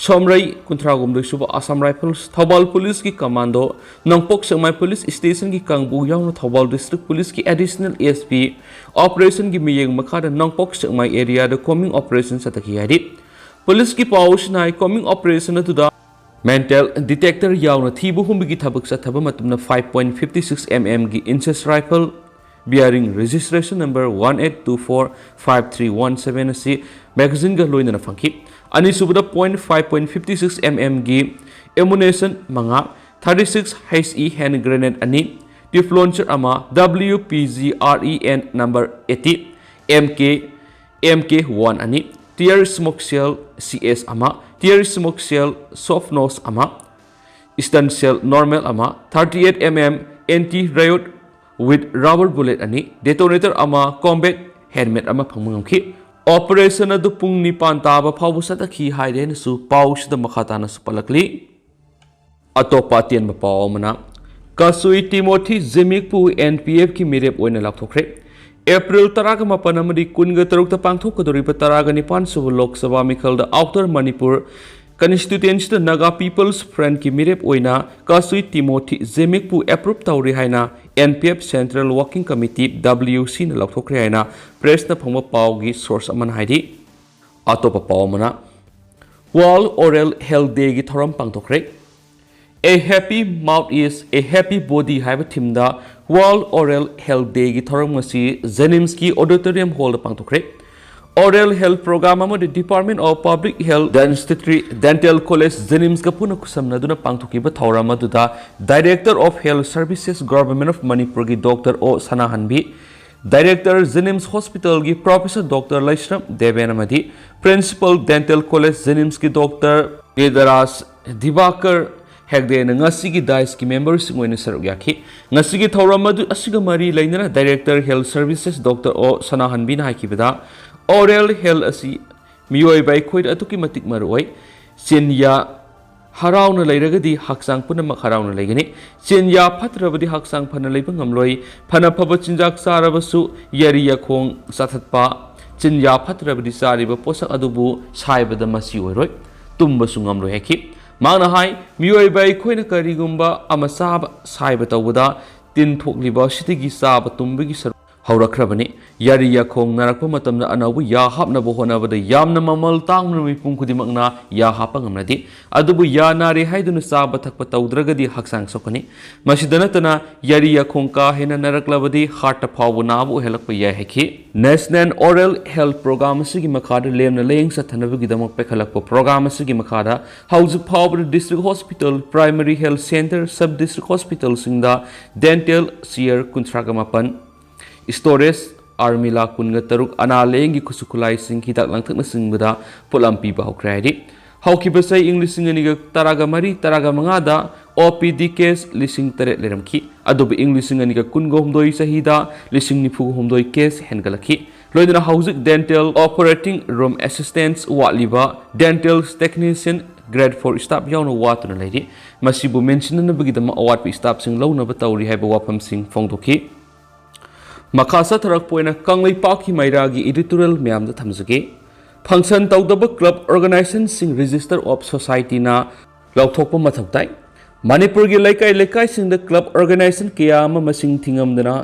ꯁꯣꯝꯔꯩ ꯀꯨꯟꯊ꯭ꯔꯥꯍꯨꯝꯗꯣꯏ ꯁꯨꯕ ꯑꯁꯥꯝ ꯔꯥꯏꯐꯜꯁ, ꯊꯧꯕꯥꯜ ꯄꯨꯂꯤꯁꯀꯤ ꯀꯃꯥꯟꯗꯣ, ꯅꯣꯡꯄꯣꯛ ꯁꯦꯛꯃꯥꯏ ꯄꯨꯂꯤꯁ ꯁ꯭ꯇꯦꯁꯟꯒꯤ ꯀꯥꯡꯕꯨ ꯌꯥꯎꯅ ꯊꯧꯕꯥꯜ ꯗꯤꯁꯇ꯭ꯔꯤꯛ ꯄꯨꯂꯤꯁꯀꯤ ꯑꯦꯗꯤꯁꯅꯦꯜ ꯑꯦꯁ ꯄꯤ ꯑꯣꯄꯔꯦꯁꯟꯒꯤ ꯃꯤꯠꯌꯦꯡ ꯃꯈꯥꯗ ꯅꯣꯡꯄꯣꯛ ꯁꯦꯛꯃꯥꯏ ꯑꯦꯔꯤꯌꯥꯗ ꯀꯣꯝꯕꯤꯡ ꯑꯣꯄꯔꯦꯁꯟ ꯆꯠꯊꯈꯤ ꯍꯥꯏꯔꯤ꯫ ꯄꯨꯂꯤꯁꯀꯤ ꯄꯥꯎꯁꯤꯅ ꯍꯥꯏ, ꯀꯣꯝꯕꯤꯡ ꯑꯣꯄꯔꯦꯁꯟ ꯑꯗꯨꯗ ꯃꯦꯇꯦꯜ ꯗꯤꯇꯦꯛꯇꯔ ꯌꯥꯎꯅ ꯊꯤꯕ ꯍꯨꯝꯕꯒꯤ ꯊꯕꯛ ꯆꯠꯊꯕ ꯃꯇꯝꯗ five point fifty six M M ꯒꯤ inches rifle bearing registration number one eight two four five three one seven ꯑꯁꯤ ꯃꯦꯒꯥꯖꯤꯟꯒ ꯂꯣꯏꯅꯅ ꯐꯪꯈꯤ꯫ ꯑꯅꯤꯁꯨꯕꯗ point five point fifty six M M ꯒꯤ ammunition ꯃꯉꯥ, thirty six H E hand grenade ꯑꯅꯤ, tube launcher ꯑꯃ, W P G R E N number eighty, M K, M K one ꯑꯅꯤ, tear smoke shell C S ꯑꯃ, tear smoke shell soft nose ꯑꯃ, stun shell normal ꯑꯃ, thirty eight M M anti riot with rubber bullet ꯑꯅꯤ, detonator ꯑꯃ, combat helmet ꯑꯃ ꯐꯪꯕ ꯉꯝꯈꯤ꯫ ꯑꯣꯄꯔꯦꯁꯟ ꯑꯗꯨ ꯄꯨꯡ ꯅꯤꯄꯥꯟ ꯇꯥꯕ ꯐꯥꯎꯕ ꯆꯠꯊꯈꯤ ꯍꯥꯏꯔꯦ ꯍꯥꯏꯅꯁꯨ ꯄꯥꯎꯁꯤꯗ ꯃꯈꯥ ꯇꯥꯅꯁꯨ ꯄꯜꯂꯛꯂꯤ꯫ ꯑꯇꯣꯞꯄ ꯑꯇꯦꯟꯕ ꯄꯥꯎ ꯑꯃꯅ, ꯀꯁꯨꯏ ꯇꯤꯃꯣꯊꯤ ꯖꯤꯃꯤꯛꯄꯨ N P F ꯀꯤ ꯃꯤꯔꯦꯞ ꯑꯣꯏꯅ ꯂꯥꯎꯊꯣꯛꯈ꯭ꯔꯦ꯫ ꯑꯦꯄ꯭ꯔꯤꯜ ꯇꯔꯥꯒ ꯃꯥꯄꯟ ꯑꯃꯗꯤ ꯀꯨꯟꯒ ꯇꯔꯨꯛꯇ ꯄꯥꯡꯊꯣꯛꯀꯗꯧꯔꯤꯕ ꯇꯔꯥꯒ ꯅꯤꯄꯥꯟ ꯁꯨꯕ ꯂꯣꯛ ꯁꯚꯥ ꯃꯤꯈꯜꯗ ꯑꯥꯎꯇꯔ ꯃꯅꯤꯄꯨꯔ ꯀꯟꯁꯇꯤꯇ꯭ꯋꯦꯟꯁꯤꯗ ꯅꯥꯒꯥ ꯄꯤꯄꯜꯁ ꯐ꯭ꯔꯟꯠꯀꯤ ꯃꯤꯔꯦꯞ ꯑꯣꯏꯅ ꯀꯥꯁꯨꯏ ꯇꯤꯃꯣꯊꯤ ꯖꯦꯃꯤꯛꯄꯨ ꯑꯦꯄ꯭ꯔꯨꯞ ꯇꯧꯔꯦ ꯍꯥꯏꯅ N P F Central Working Committee, W C ꯅ ꯂꯥꯎꯊꯣꯛꯈ꯭ꯔꯦ ꯍꯥꯏꯅ ꯄ꯭ꯔꯦꯁꯅ ꯐꯪꯕ ꯄꯥꯎꯒꯤ ꯁꯣꯔꯁ ꯑꯃꯅ ꯍꯥꯏꯔꯤ꯫ ꯑꯇꯣꯞꯄ ꯄꯥꯎ ꯑꯃꯅ, World Oral Health Day ꯒꯤ ꯊꯧꯔꯝ ꯄꯥꯡꯊꯣꯛꯈ꯭ꯔꯦ꯫ A happy mouth is a happy body ꯍꯥꯏꯕ ꯊꯤꯝꯗ World Oral Health Day ꯒꯤ ꯊꯧꯔꯝ ꯉꯁꯤ ꯖꯦꯅꯤꯝꯁꯀꯤ ꯑꯣꯗꯤꯇꯣꯔꯤꯌꯝ ꯍꯣꯜꯗ ꯄꯥꯡꯊꯣꯛꯈ꯭ꯔꯦ꯫ Oral Health Program ꯑꯃꯗꯤ Department of Public Health Dentistry Dental College ꯖꯦꯅꯤꯝꯁꯀ ꯄꯨꯟꯅ ꯈꯨꯠꯁꯝꯅꯗꯨꯅ ꯄꯥꯡꯊꯣꯛꯈꯤꯕ ꯊꯧꯔꯝ ꯑꯗꯨꯗ Director of Health Services, Government of ꯃꯅꯤꯄꯨꯔꯒꯤ ꯗꯣꯛꯇꯔ ꯑꯣ ꯁꯅꯥꯍꯟꯕꯤ, Director ꯖꯦꯅꯤꯝꯁ ꯍꯣꯁꯄꯤꯇꯥꯜꯒꯤ ꯄ꯭ꯔꯣꯐꯦꯁꯔ ꯗꯣꯛꯇꯔ ꯂꯩꯁ꯭ꯔꯝ ꯗꯦꯕꯦꯟ ꯑꯃꯗꯤ Principal Dental College ꯖꯦꯅꯤꯝꯁꯀꯤ ꯗꯣꯛꯇꯔ ꯕꯦꯗꯔꯥꯖ ꯗꯤꯕꯥꯀꯔ ꯍꯦꯒꯗꯦꯅ ꯉꯁꯤꯒꯤ ꯗꯥꯏꯁꯀꯤ ꯃꯦꯝꯕꯔꯁꯤꯡ ꯑꯣꯏꯅ ꯁꯔꯨꯛ ꯌꯥꯈꯤ꯫ ꯉꯁꯤꯒꯤ ꯊꯧꯔꯝ ꯑꯗꯨ ꯑꯁꯤꯒ ꯃꯔꯤ ꯂꯩꯅꯅ Director Health Services ꯗꯣꯛꯇꯔ ꯑꯣ ꯁꯅꯥꯍꯟꯕꯤꯅ ꯍꯥꯏꯈꯤꯕꯗ, Oral Health ꯑꯁꯤ ꯃꯤꯑꯣꯏꯕ ꯑꯩꯈꯣꯏꯗ ꯑꯗꯨꯛꯀꯤ ꯃꯇꯤꯛ ꯃꯔꯨ ꯑꯣꯏ꯫ ꯆꯤꯟꯌꯥ ꯍꯔꯥꯎꯅ ꯂꯩꯔꯒꯗꯤ ꯍꯛꯆꯥꯡ ꯄꯨꯝꯅꯃꯛ ꯍꯔꯥꯎꯅ ꯂꯩꯒꯅꯤ꯫ ꯆꯤꯟꯌꯥ ꯐꯠꯇ꯭ꯔꯕꯗꯤ ꯍꯛꯆꯥꯡ ꯐꯅ ꯂꯩꯕ ꯉꯝꯂꯣꯏ꯫ ꯐꯅ ꯐꯕ ꯆꯤꯟꯖꯥꯛ ꯆꯥꯔꯕꯁꯨ ꯌꯥꯔꯤ ꯌꯥꯈꯣꯡ ꯆꯥꯊꯠꯄ, ꯆꯤꯟꯌꯥ ꯐꯠꯇ꯭ꯔꯕꯗꯤ ꯆꯥꯔꯤꯕ ꯄꯣꯠꯁꯛ ꯑꯗꯨꯕꯨ ꯁꯥꯏꯕꯗ ꯃꯆꯤ ꯑꯣꯏꯔꯣꯏ꯫ ꯇꯨꯝꯕꯁꯨ ꯉꯝꯂꯣꯏ ꯍꯥꯏꯈꯤ꯫ ꯃꯍꯥꯛꯅ ꯍꯥꯏ, ꯃꯤꯑꯣꯏꯕ ꯑꯩꯈꯣꯏꯅ ꯀꯔꯤꯒꯨꯝꯕ ꯑꯃ ꯆꯥꯕ ꯁꯥꯏꯕ ꯇꯧꯕꯗ ꯇꯤꯟ ꯊꯣꯛꯂꯤꯕ ꯑꯁꯤꯗꯒꯤ ꯆꯥꯕ ꯇꯨꯝꯕꯒꯤ ꯁꯔꯨꯛ ꯍꯧꯔꯛꯈ꯭ꯔꯕꯅꯤ꯫ ꯌꯥꯔꯤ ꯌꯥꯈꯣꯡ ꯅꯥꯔꯛꯄ ꯃꯇꯝꯗ ꯑꯅꯧꯕ ꯌꯥ ꯍꯥꯞꯅꯕ ꯍꯣꯠꯅꯕꯗ ꯌꯥꯝꯅ ꯃꯃꯜ ꯇꯥꯡꯕꯅ ꯃꯤꯄꯨꯝ ꯈꯨꯗꯤꯡꯃꯛꯅ ꯌꯥ ꯍꯥꯞꯄ ꯉꯝꯅꯗꯦ꯫ ꯑꯗꯨꯕꯨ ꯌꯥ ꯅꯥꯔꯦ ꯍꯥꯏꯗꯨꯅ ꯆꯥꯕ ꯊꯛꯄ ꯇꯧꯗ꯭ꯔꯒꯗꯤ ꯍꯛꯆꯥꯡ ꯁꯣꯛꯀꯅꯤ꯫ ꯃꯁꯤꯗ ꯅꯠꯇꯅ ꯌꯥꯔꯤ ꯌꯥꯈꯣꯡ ꯀꯥ ꯍꯦꯟꯅ ꯅꯥꯔꯛꯂꯕꯗꯤ heart ꯐꯥꯎꯕ ꯅꯥꯕ ꯑꯣꯏꯍꯜꯂꯛꯄ ꯌꯥꯏ ꯍꯥꯏꯈꯤ꯫ National Oral Health Program ꯑꯁꯤꯒꯤ ꯃꯈꯥꯗ ꯂꯦꯝꯅ ꯂꯥꯌꯦꯡ ꯆꯠꯊꯅꯕꯒꯤꯗꯃꯛ ꯄꯥꯏꯈꯠꯂꯛꯄ program ꯑꯁꯤꯒꯤ ꯃꯈꯥꯗ ꯍꯧꯖꯤꯛ ꯐꯥꯎꯕꯗ district hospital, primary health centre, sub district hospitalꯁꯤꯡꯗ dental chair ꯀꯨꯟꯊ꯭ꯔꯥꯒ ꯃꯥꯄꯟ, storage ꯑꯥꯔꯃꯤꯂꯥ ꯀꯨꯟꯒ ꯇꯔꯨꯛ, ꯑꯅꯥ ꯂꯥꯌꯦꯡꯒꯤ ꯈꯨꯠꯁꯨ ꯈꯨꯠꯂꯥꯏꯁꯤꯡ, ꯍꯤꯗꯥꯛ ꯂꯥꯡꯊꯛꯅꯆꯤꯡꯕꯗ ꯄꯣꯠꯂꯝ ꯄꯤꯕ ꯍꯧꯈ꯭ꯔꯦ ꯍꯥꯏꯔꯤ꯫ ꯍꯧꯈꯤꯕ ꯆꯍꯤ ꯏꯪ ꯂꯤꯁꯤꯡ ꯑꯅꯤꯒ ꯇꯔꯥꯒ ꯃꯔꯤ ꯇꯔꯥꯒ ꯃꯉꯥꯗ O P D case ꯂꯤꯁꯤꯡ ꯇꯔꯦꯠ ꯂꯩꯔꯝꯈꯤ꯫ ꯑꯗꯨꯕꯨ ꯏꯪ ꯂꯤꯁꯤꯡ ꯑꯅꯤꯒ ꯀꯨꯟꯒ ꯍꯨꯝꯗꯣꯏ ꯆꯍꯤꯗ ꯂꯤꯁꯤꯡ ꯅꯤꯐꯨꯒ ꯍꯨꯝꯗꯣꯏ case ꯍꯦꯟꯒꯠꯂꯛꯈꯤ꯫ ꯂꯣꯏꯅꯅ ꯍꯧꯖꯤꯛ dental operating room assistants ꯋꯥꯠꯂꯤꯕ dental technician, grade four staff ꯌꯥꯎꯅ ꯋꯥꯠꯇꯨꯅ ꯂꯩꯔꯤ꯫ ꯃꯁꯤꯕꯨ ꯃꯦꯟꯁꯤꯟꯅꯅꯕꯒꯤꯗꯃꯛ ꯑꯋꯥꯠꯄ staffꯁꯤꯡ ꯂꯧꯅꯕ ꯇꯧꯔꯤ ꯍꯥꯏꯕ ꯋꯥꯐꯝꯁꯤꯡ ꯐꯣꯡꯗꯣꯛꯈꯤ꯫ ꯃꯈꯥ ꯆꯠꯊꯔꯛꯄ ꯑꯣꯏꯅ ꯀꯪꯂꯩꯄꯥꯛꯀꯤ ꯃꯩꯔꯥꯒꯤ editorial ꯃꯌꯥꯝꯗ ꯊꯝꯖꯒꯦ꯫ Function ꯇꯧꯗꯕ club organizationꯁꯤꯡ register of societyꯅ ꯂꯧꯊꯣꯛꯄ ꯃꯊꯧ ꯇꯥꯏ꯫ ꯃꯅꯤꯄꯨꯔꯒꯤ ꯂꯩꯀꯥꯏ ꯂꯩꯀꯥꯏꯁꯤꯡꯗ club organization ꯀꯌꯥ ꯑꯃ ꯃꯁꯤꯡ ꯊꯤꯉꯝꯗꯅ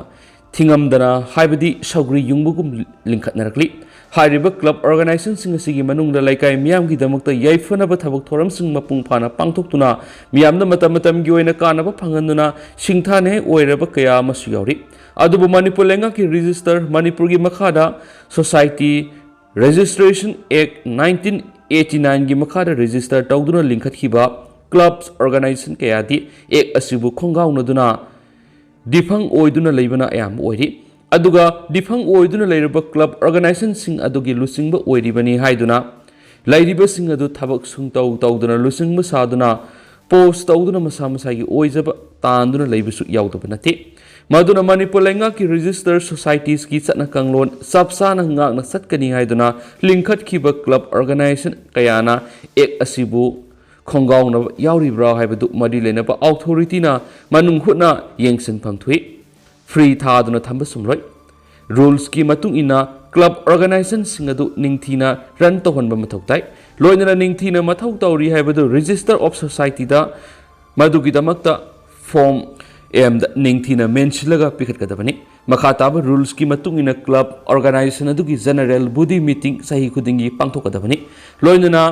ꯊꯤꯉꯝꯗꯅ ꯍꯥꯏꯕꯗꯤ ꯁꯧꯒ꯭ꯔꯤ ꯌꯨꯡꯕꯒꯨꯝ ꯂꯤꯡꯈꯠꯅꯔꯛꯂꯤ꯫ ꯍꯥꯏꯔꯤꯕ club organizationꯁꯤꯡ ꯑꯁꯤꯒꯤ ꯃꯅꯨꯡꯗ ꯂꯩꯀꯥꯏ ꯃꯤꯌꯥꯝꯒꯤꯗꯃꯛꯇ ꯌꯥꯏꯐꯅꯕ ꯊꯕꯛ ꯊꯧꯔꯝꯁꯤꯡ ꯃꯄꯨꯡ ꯐꯥꯅ ꯄꯥꯡꯊꯣꯛꯇꯨꯅ ꯃꯤꯌꯥꯝꯅ ꯃꯇꯝ ꯃꯇꯝꯒꯤ ꯑꯣꯏꯅ ꯀꯥꯟꯅꯕ ꯐꯪꯍꯟꯗꯨꯅ ꯁꯤꯡꯊꯥꯅꯤꯡꯉꯥꯏ ꯑꯣꯏꯔꯕ ꯀꯌꯥ ꯑꯃꯁꯨ ꯌꯥꯎꯔꯤ꯫ ꯑꯗꯨꯕꯨ ꯃꯅꯤꯄꯨꯔ ꯂꯩꯉꯥꯛꯀꯤ register, ꯃꯅꯤꯄꯨꯔꯒꯤ ꯃꯈꯥꯗ Society Registration Act nineteen eighty nineꯒꯤ ꯃꯈꯥꯗ register ꯇꯧꯗꯨꯅ ꯂꯤꯡꯈꯠꯈꯤꯕ clubs organization ꯀꯌꯥꯗꯤ act ꯑꯁꯤꯕꯨ ꯈꯣꯡꯒꯥꯎꯅꯗꯨꯅ defunct ꯑꯣꯏꯗꯨꯅ ꯂꯩꯕꯅ ꯑꯌꯥꯝꯕ ꯑꯣꯏꯔꯤ꯫ ꯑꯗꯨꯒ defunct ꯑꯣꯏꯗꯨꯅ ꯂꯩꯔꯕ club organizationꯁꯤꯡ ꯑꯗꯨꯒꯤ ꯂꯨꯆꯤꯡꯕ ꯑꯣꯏꯔꯤꯕꯅꯤ ꯍꯥꯏꯗꯨꯅ ꯂꯩꯔꯤꯕꯁꯤꯡ ꯑꯗꯨ ꯊꯕꯛ ꯁꯨꯡꯇꯧ ꯇꯧꯗꯅ ꯂꯨꯆꯤꯡꯕ ꯁꯥꯗꯨꯅ post ꯇꯧꯗꯨꯅ ꯃꯁꯥ ꯃꯁꯥꯒꯤ ꯑꯣꯏꯖꯕ ꯇꯥꯟꯗꯨꯅ ꯂꯩꯕꯁꯨ ꯌꯥꯎꯗꯕ ꯅꯠꯇꯦ꯫ ꯃꯗꯨꯅ ꯃꯅꯤꯄꯨꯔ ꯂꯩꯉꯥꯛꯀꯤ register societiesꯀꯤ ꯆꯠꯅ ꯀꯥꯡꯂꯣꯟ ꯆꯞ ꯆꯥꯅ ꯉꯥꯛꯅ ꯆꯠꯀꯅꯤ ꯍꯥꯏꯗꯨꯅ ꯂꯤꯡꯈꯠꯈꯤꯕ club organization ꯀꯌꯥꯅ act ꯑꯁꯤꯕꯨ ꯈꯣꯡꯒꯥꯎꯅꯕ ꯌꯥꯎꯔꯤꯕ꯭ꯔꯥ ꯍꯥꯏꯕꯗꯨ ꯃꯔꯤ ꯂꯩꯅꯕ authorityꯅ ꯃꯅꯨꯡ ꯍꯨꯠꯅ ꯌꯦꯡꯁꯤꯟꯐꯝ ꯊꯣꯛꯏ꯫ Free ꯊꯥꯗꯨꯅ ꯊꯝꯕ ꯆꯨꯝꯂꯣꯏ꯫ Rulesꯀꯤ ꯃꯇꯨꯡ ꯏꯟꯅ club organizationꯁꯤꯡ ꯑꯗꯨ ꯅꯤꯡꯊꯤꯅ run ꯇꯧꯍꯟꯕ ꯃꯊꯧ ꯇꯥꯏ꯫ ꯂꯣꯏꯅꯅ ꯅꯤꯡꯊꯤꯅ ꯃꯊꯧ ꯇꯧꯔꯤ ꯍꯥꯏꯕꯗꯨ register of societyꯗ ꯃꯗꯨꯒꯤꯗꯃꯛꯇ form Mꯗ ꯅꯤꯡꯊꯤꯅ ꯃꯦꯟꯁꯤꯜꯂꯒ ꯄꯤꯈꯠꯀꯗꯕꯅꯤ꯫ ꯃꯈꯥ ꯇꯥꯕ rulesꯀꯤ ꯃꯇꯨꯡ ꯏꯟꯅ club organization ꯑꯗꯨꯒꯤ general body meeting ꯆꯍꯤ ꯈꯨꯗꯤꯡꯒꯤ ꯄꯥꯡꯊꯣꯛꯀꯗꯕꯅꯤ꯫ ꯂꯣꯏꯅꯅ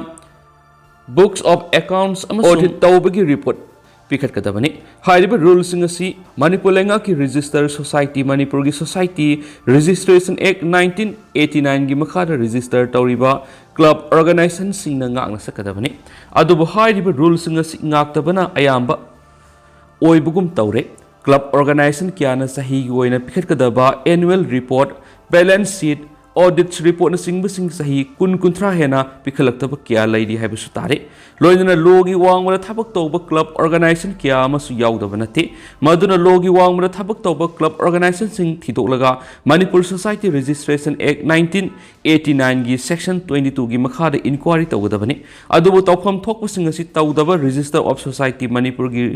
books of accounts ꯑꯃꯁꯨꯡ audit ꯇꯧꯕꯒꯤ report ꯄꯤꯈꯠꯀꯗꯕꯅꯤ꯫ ꯍꯥꯏꯔꯤꯕ rulesꯁꯤꯡ ꯑꯁꯤ ꯃꯅꯤꯄꯨꯔ ꯂꯩꯉꯥꯛꯀꯤ register society, ꯃꯅꯤꯄꯨꯔꯒꯤ Society Registration Act nineteen eighty nineꯒꯤ ꯃꯈꯥꯗ register ꯇꯧꯔꯤꯕ club organizationꯁꯤꯡꯅ ꯉꯥꯛꯅ ꯆꯠꯀꯗꯕꯅꯤ꯫ ꯑꯗꯨꯕꯨ ꯍꯥꯏꯔꯤꯕ rulesꯁꯤꯡ ꯑꯁꯤ ꯉꯥꯛꯇꯕꯅ ꯑꯌꯥꯝꯕ ꯑꯣꯏꯕꯒꯨꯝ ꯇꯧꯔꯦ꯫ Club organization ꯀꯌꯥꯅ ꯆꯍꯤꯒꯤ ꯑꯣꯏꯅ ꯄꯤꯈꯠꯀꯗꯕ annual report, balance sheet, audit reportꯅꯆꯤꯡꯕꯁꯤꯡ ꯆꯍꯤ ꯀꯨꯟ ꯀꯨꯟꯊ꯭ꯔꯥ ꯍꯦꯟꯅ ꯄꯤꯈꯠꯂꯛꯇꯕ ꯀꯌꯥ ꯂꯩꯔꯤ ꯍꯥꯏꯕꯁꯨ ꯇꯥꯔꯦ꯫ ꯂꯣꯏꯅꯅ lawꯒꯤ ꯋꯥꯡꯃꯗ ꯊꯕꯛ ꯇꯧꯕ club organization ꯀꯌꯥ ꯑꯃꯁꯨ ꯌꯥꯎꯗꯕ ꯅꯠꯇꯦ꯫ ꯃꯗꯨꯅ lawꯒꯤ ꯋꯥꯡꯃꯗ ꯊꯕꯛ ꯇꯧꯕ club organizationꯁꯤꯡ ꯊꯤꯗꯣꯛꯂꯒ Manipur Society Registration Act nineteen eighty nineꯒꯤ section twenty twoꯒꯤ ꯃꯈꯥꯗ inquiry ꯇꯧꯒꯗꯕꯅꯤ꯫ ꯑꯗꯨꯕꯨ ꯇꯧꯐꯝ ꯊꯣꯛꯄꯁꯤꯡ ꯑꯁꯤ ꯇꯧꯗꯕ register of society ꯃꯅꯤꯄꯨꯔꯒꯤ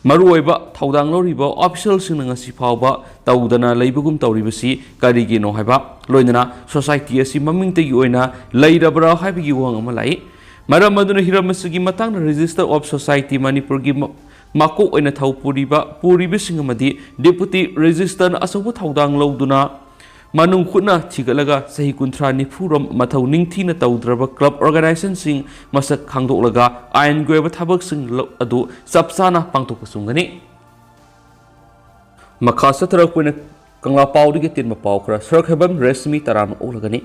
ꯃꯔꯨꯑꯣꯏꯕ ꯊꯧꯗꯥꯡ ꯂꯧꯔꯤꯕ ꯑꯣꯐꯤꯁꯤꯌꯦꯜꯁꯤꯡꯅ ꯉꯁꯤ ꯐꯥꯎꯕ ꯇꯧꯗꯅ ꯂꯩꯕꯒꯨꯝ ꯇꯧꯔꯤꯕꯁꯤ ꯀꯔꯤꯒꯤꯅꯣ ꯍꯥꯏꯕ, ꯂꯣꯏꯅꯅ ꯁꯣꯁꯥꯏꯇꯤ ꯑꯁꯤ ꯃꯃꯤꯡꯇꯒꯤ ꯑꯣꯏꯅ ꯂꯩꯔꯕ꯭ꯔꯥ ꯍꯥꯏꯕꯒꯤ ꯋꯥꯍꯪ ꯑꯃ ꯂꯥꯛꯏ꯫ ꯃꯔꯝ ꯑꯗꯨꯅ ꯍꯤꯔꯝ ꯑꯁꯤꯒꯤ ꯃꯇꯥꯡꯗ Register of Society ꯃꯅꯤꯄꯨꯔꯒꯤ ꯃ-, ꯃꯀꯣꯛ ꯑꯣꯏꯅ ꯊꯧ ꯄꯨꯔꯤꯕ, ꯄꯨꯔꯤꯕꯁꯤꯡ ꯑꯃꯗꯤ Deputy Registrarꯅ ꯑꯆꯧꯕ ꯊꯧꯗꯥꯡ ꯂꯧꯗꯨꯅ ꯃꯅꯨꯡ ꯍꯨꯠꯅ ꯊꯤꯒꯠꯂꯒ ꯆꯍꯤ ꯀꯨꯟꯊ꯭ꯔꯥ ꯅꯤꯐꯨꯔꯣꯝ ꯃꯊꯧ ꯅꯤꯡꯊꯤꯅ ꯇꯧꯗ꯭ꯔꯕ club organizationꯁꯤꯡ ꯃꯁꯛ ꯈꯪꯗꯣꯛꯂꯒ ꯑꯥꯏꯟꯒꯤ ꯑꯣꯏꯕ ꯊꯕꯛꯁꯤꯡ ꯂꯧ-, ꯑꯗꯨ ꯆꯞ ꯆꯥꯅ ꯄꯥꯡꯊꯣꯛꯄ ꯆꯨꯝꯒꯅꯤ꯫ ꯃꯈꯥ ꯆꯠꯊꯔꯛꯄ ꯑꯣꯏꯅ ꯀꯪꯂꯥ ꯄꯥꯎꯗꯒꯤ ꯑꯇꯦꯟꯕ ꯄꯥꯎ ꯈꯔ꯫ ꯁꯣꯔꯣꯛ ꯍꯦꯕꯝ ꯔꯦꯁꯃꯤ ꯇꯔꯥꯝꯅ ꯑꯣꯛꯂꯒꯅꯤ꯫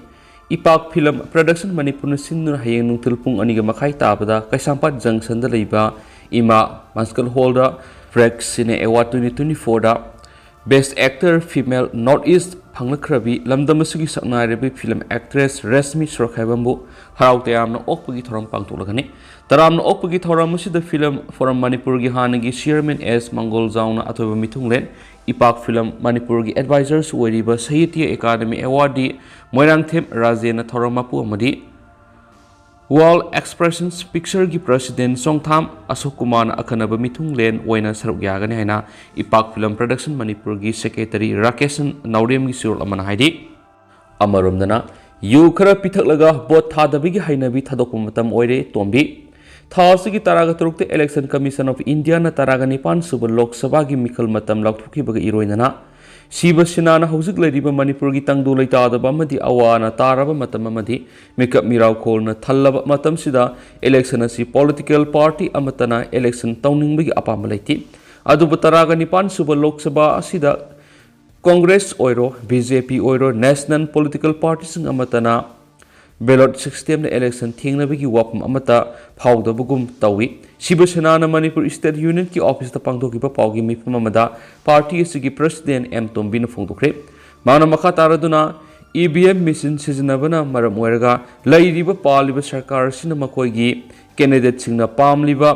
ꯏꯄꯥꯛ Film Production ꯃꯅꯤꯄꯨꯔꯅ ꯁꯤꯟꯗꯨꯅ ꯍꯌꯦꯡ ꯅꯨꯡꯊꯤꯜ ꯄꯨꯡ ꯑꯅꯤꯒ ꯃꯈꯥꯏ ꯇꯥꯕꯗ ꯀꯩꯁꯥꯝꯄꯥꯠ ꯖꯪꯁꯟꯗ ꯂꯩꯕ ꯏꯃꯥ ꯃꯟꯁꯀꯜ ꯍꯣꯜꯗ Prag Cine Award twenty twenty fourꯗ Best Actor Female North East ꯐꯪꯂꯛꯈ꯭ꯔꯕꯤ ꯂꯝꯗꯝ ꯑꯁꯤꯒꯤ ꯁꯛꯅꯥꯏꯔꯕꯤ film actress ꯔꯦꯁꯃꯤ ꯁꯣꯔꯣꯛ ꯍꯦꯕꯝꯕꯨ ꯍꯔꯥꯎ ꯇꯌꯥꯝꯅ ꯑꯣꯛꯄꯒꯤ ꯊꯧꯔꯝ ꯄꯥꯡꯊꯣꯛꯂꯒꯅꯤ꯫ ꯇꯔꯥꯝꯅ ꯑꯣꯛꯄꯒꯤ ꯊꯧꯔꯝ ꯑꯁꯤꯗ Film Forum ꯃꯅꯤꯄꯨꯔꯒꯤ ꯍꯥꯟꯅꯒꯤ chairman ꯑꯦꯁ ꯃꯪꯒꯣꯜꯖꯥꯎꯅ ꯑꯊꯣꯏꯕ ꯃꯤꯊꯨꯡꯂꯦꯟ, ꯏꯄꯥꯛ Film ꯃꯅꯤꯄꯨꯔꯒꯤ advisorꯁꯨ ꯑꯣꯏꯔꯤꯕ ꯁꯥꯍꯤꯇ꯭ꯌ ꯑꯦꯀꯥꯗꯃꯤ awardee ꯃꯣꯏꯔꯥꯡꯊꯦꯝ ꯔꯥꯖꯦꯟꯅ ꯊꯧꯔꯝ ꯃꯄꯨ ꯑꯃꯗꯤ World Expressions Pictureꯒꯤ president ꯆꯣꯡꯊꯥꯝ ꯑꯁꯣꯛ ꯀꯨꯃꯥꯔꯅ ꯑꯈꯟꯅꯕ ꯃꯤꯊꯨꯡꯂꯦꯟ ꯑꯣꯏꯅ ꯁꯔꯨꯛ ꯌꯥꯒꯅꯤ ꯍꯥꯏꯅ ꯏꯄꯥꯛ Film Production ꯃꯅꯤꯄꯨꯔꯒꯤ secretary ꯔꯥꯀꯦꯁꯟ ꯅꯥꯎꯔꯦꯝꯒꯤ ꯆꯦꯔꯣꯜ ꯑꯃꯅ ꯍꯥꯏꯔꯤ꯫ ꯑꯃꯔꯣꯝꯗꯅ ꯌꯨ ꯈꯔ ꯄꯤꯊꯛꯂꯒ ꯚꯣꯠ ꯊꯥꯗꯕꯒꯤ ꯍꯩꯅꯕꯤ ꯊꯥꯗꯣꯛꯄ ꯃꯇꯝ ꯑꯣꯏꯔꯦ ꯇꯣꯝꯕꯤ꯫ ꯊꯥ ꯑꯁꯤꯒꯤ ꯇꯔꯥꯒ ꯇꯔꯨꯛꯇ Election Commission of Indiaꯅ ꯇꯔꯥꯒ ꯅꯤꯄꯥꯟ ꯁꯨꯕ ꯂꯣꯛ ꯁꯚꯥꯒꯤ ꯃꯤꯈꯜ ꯃꯇꯝ ꯂꯥꯎꯊꯣꯛꯈꯤꯕꯒ ꯏꯔꯣꯏꯅꯅ ꯁꯤꯕ ꯁꯦꯅꯥꯅ ꯍꯧꯖꯤꯛ ꯂꯩꯔꯤꯕ ꯃꯅꯤꯄꯨꯔꯒꯤ ꯇꯪꯗꯨ ꯂꯩꯇꯥꯗꯕ ꯑꯃꯗꯤ ꯑꯋꯥ ꯑꯅꯥ ꯇꯥꯔꯕ ꯃꯇꯝ ꯑꯃꯗꯤ ꯃꯤꯀꯞ ꯃꯤꯔꯥꯎꯈꯣꯜꯅ ꯊꯜꯂꯕ ꯃꯇꯝꯁꯤꯗ election ꯑꯁꯤ political party ꯑꯃꯠꯇꯅ election ꯇꯧꯅꯤꯡꯕꯒꯤ ꯑꯄꯥꯝꯕ ꯂꯩꯇꯦ꯫ ꯑꯗꯨꯕꯨ ꯇꯔꯥꯒ ꯅꯤꯄꯥꯟ ꯁꯨꯕ ꯂꯣꯛ ꯁꯚꯥ ꯑꯁꯤꯗ Congress ꯑꯣꯏꯔꯣ, B J P ꯑꯣꯏꯔꯣ, national political partyꯁꯤꯡ ꯑꯃꯠꯇꯅ ballot systemꯅ election ꯊꯦꯡꯅꯕꯒꯤ ꯋꯥꯐꯝ ꯑꯃꯠꯇ ꯐꯥꯎꯗꯕꯒꯨꯝ ꯇꯧꯏ꯫ ꯁꯤꯕ ꯁꯦꯅꯥꯅ ꯃꯅꯤꯄꯨꯔ State Unionꯀꯤ officeꯇ ꯄꯥꯡꯊꯣꯛꯈꯤꯕ ꯄꯥꯎꯒꯤ ꯃꯤꯐꯝ ꯑꯃꯗ party ꯑꯁꯤꯒꯤ president ꯑꯦꯝ ꯇꯣꯝꯕꯤꯅ ꯐꯣꯡꯗꯣꯛꯈ꯭ꯔꯦ꯫ ꯃꯥꯅ ꯃꯈꯥ ꯇꯥꯔꯗꯨꯅ E V M machine ꯁꯤꯖꯤꯟꯅꯕꯅ ꯃꯔꯝ ꯑꯣꯏꯔꯒ ꯂꯩꯔꯤꯕ ꯄꯥꯜꯂꯤꯕ ꯁꯔꯀꯥꯔ ꯑꯁꯤꯅ ꯃꯈꯣꯏꯒꯤ candidateꯁꯤꯡꯅ ꯄꯥꯝꯂꯤꯕ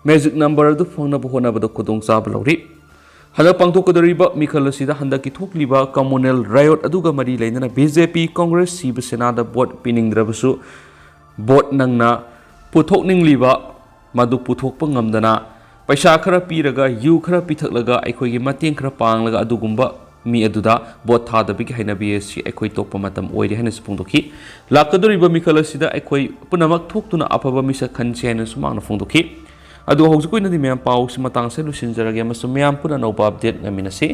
magic number ꯑꯗꯨ ꯐꯪꯅꯕ ꯍꯣꯠꯅꯕꯗ ꯈꯨꯗꯣꯡꯆꯥꯕ ꯂꯧꯔꯤ꯫ ꯍꯟꯗꯛ ꯄꯥꯡꯊꯣꯛꯀꯗꯧꯔꯤꯕ ꯃꯤꯈꯜ ꯑꯁꯤꯗ ꯍꯟꯗꯛꯀꯤ ꯊꯣꯛꯂꯤꯕ communal riot ꯑꯗꯨꯒ ꯃꯔꯤ ꯂꯩꯅꯅ B J P, Congress, ꯁꯤꯕ ꯁꯦꯅꯥꯗ vote ꯄꯤꯅꯤꯡꯗ꯭ꯔꯕꯁꯨ vote ꯅꯪꯅ ꯄꯨꯊꯣꯛꯅꯤꯡꯂꯤꯕ ꯃꯗꯨ ꯄꯨꯊꯣꯛꯄ ꯉꯝꯗꯅ ꯄꯩꯁꯥ ꯈꯔ ꯄꯤꯔꯒ, ꯌꯨ ꯈꯔ ꯄꯤꯊꯛꯂꯒ, ꯑꯩꯈꯣꯏꯒꯤ ꯃꯇꯦꯡ ꯈꯔ ꯄꯥꯡꯂꯒ, ꯑꯗꯨꯒꯨꯝꯕ ꯃꯤ ꯑꯗꯨꯗ ꯚꯣꯠ ꯊꯥꯗꯕꯒꯤ ꯍꯩꯅꯕꯤ ꯑꯁꯤ ꯑꯩꯈꯣꯏ ꯇꯣꯛꯄ ꯃꯇꯝ ꯑꯣꯏꯔꯦ ꯍꯥꯏꯅꯁꯨ ꯐꯣꯡꯗꯣꯛꯈꯤ꯫ ꯂꯥꯛꯀꯗꯧꯔꯤꯕ ꯃꯤꯈꯜ ꯑꯁꯤꯗ ꯑꯩꯈꯣꯏ ꯄꯨꯝꯅꯃꯛ ꯊꯣꯛꯇꯨꯅ ꯑꯐꯕ ꯃꯤꯁꯛ ꯈꯟꯁꯤ ꯍꯥꯏꯅꯁꯨ ꯃꯍꯥꯛꯅ ꯐꯣꯡꯗꯣꯛꯈꯤ꯫ ꯑꯗꯨꯒ ꯍꯧꯖꯤꯛꯀꯤ ꯑꯣꯏꯅꯗꯤ ꯃꯌꯥꯝ ꯄꯥꯎꯁꯤ ꯃꯇꯥꯡꯁꯤꯗ ꯂꯣꯏꯁꯤꯟꯖꯔꯒꯦ ꯑꯃꯁꯨꯡ ꯃꯌꯥꯝ ꯄꯨꯟꯅ ꯑꯅꯧꯕ update ꯉꯥꯏꯃꯤꯟꯅꯁꯤ꯫